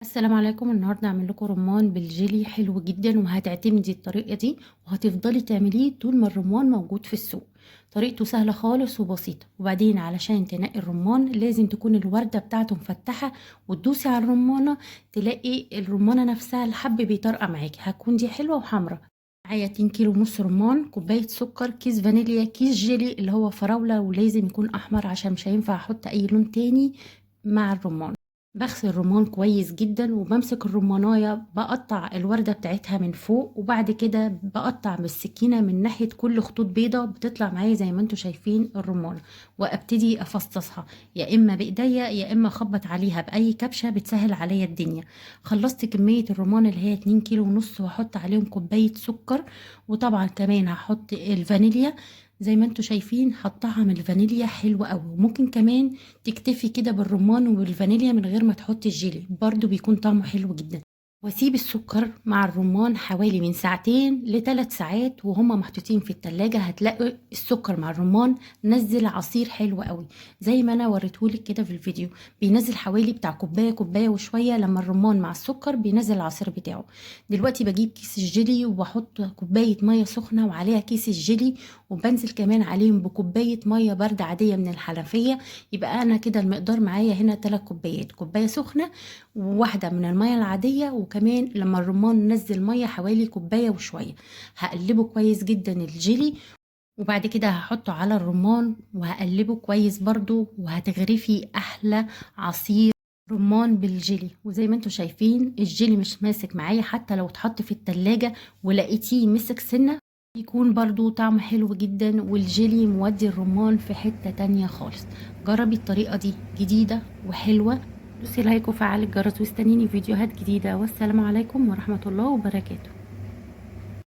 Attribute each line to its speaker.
Speaker 1: السلام عليكم. النهارده هعمل لكم رمان بالجيلي حلو جدا، وهتعتمدي الطريقة دي وهتفضلي تعمليه طول ما الرمان موجود في السوق. طريقته سهلة خالص وبسيطة. وبعدين علشان تنقي الرمان لازم تكون الورده بتاعته مفتحة، وتدوسي على الرمانه تلاقي الرمانه نفسها الحب بيطرقع معاكي، هتكون دي حلوة وحمراء. معايا 2 كيلو ونص رمان، كوباية سكر، كيس فانيليا، كيس جيلي اللي هو فراوله، ولازم يكون احمر عشان مش هينفع احط اي لون تاني مع الرمان. بغسل الرمان كويس جدا، وبمسك الرمانايه بقطع الوردة بتاعتها من فوق، وبعد كده بقطع بالسكينة من ناحية كل خطوط بيضة بتطلع معايا زي ما انتم شايفين الرمانة، وابتدي افصصها يا اما بايديا يا اما اخبط عليها باي كبشة بتسهل عليا الدنيا. خلصت كمية الرمان اللي هي 2 كيلو ونص، واحط عليهم كوباية سكر، وطبعا كمان هحط الفانيليا زي ما انتم شايفين. هطعم الفانيليا حلو قوي، وممكن كمان تكتفي كده بالرمان والفانيليا من غير ما تحطي الجيلي، برضو بيكون طعمه حلو جدا. واسيب السكر مع الرمان حوالي من ساعتين لثلاث ساعات وهما محطوطين في التلاجة، هتلاقوا السكر مع الرمان نزل عصير حلو قوي زي ما انا وريتهولك كده في الفيديو. بينزل حوالي بتاع كوباية كوباية وشوية لما الرمان مع السكر بينزل العصير بتاعه. دلوقتي بجيب كيس الجيلي وبحط كوباية مية سخنة وعليها كيس الجيلي، وبنزل كمان عليهم بكوبايه مية باردة عادية من الحنفية. يبقى انا كده المقدار معايا هنا 3 كوبايات، كوباية سخنة وواحدة من المية العادية، وكمان لما الرمان نزل مية حوالي كوباية وشوية. هقلبه كويس جدا الجيلي، وبعد كده هحطه على الرمان وهقلبه كويس برضو، وهتغرفي احلى عصير رمان بالجيلي. وزي ما انتم شايفين الجيلي مش ماسك معايا، حتى لو اتحط في التلاجة ولقيتيه مسك سنة يكون برضو طعمه حلو جدا، والجيلي مودي الرمان في حتة تانية خالص. جربي الطريقة دي، جديدة وحلوة. دوسي like وفعلي الجرس واستنيني فيديوهات جديدة. والسلام عليكم ورحمة الله وبركاته.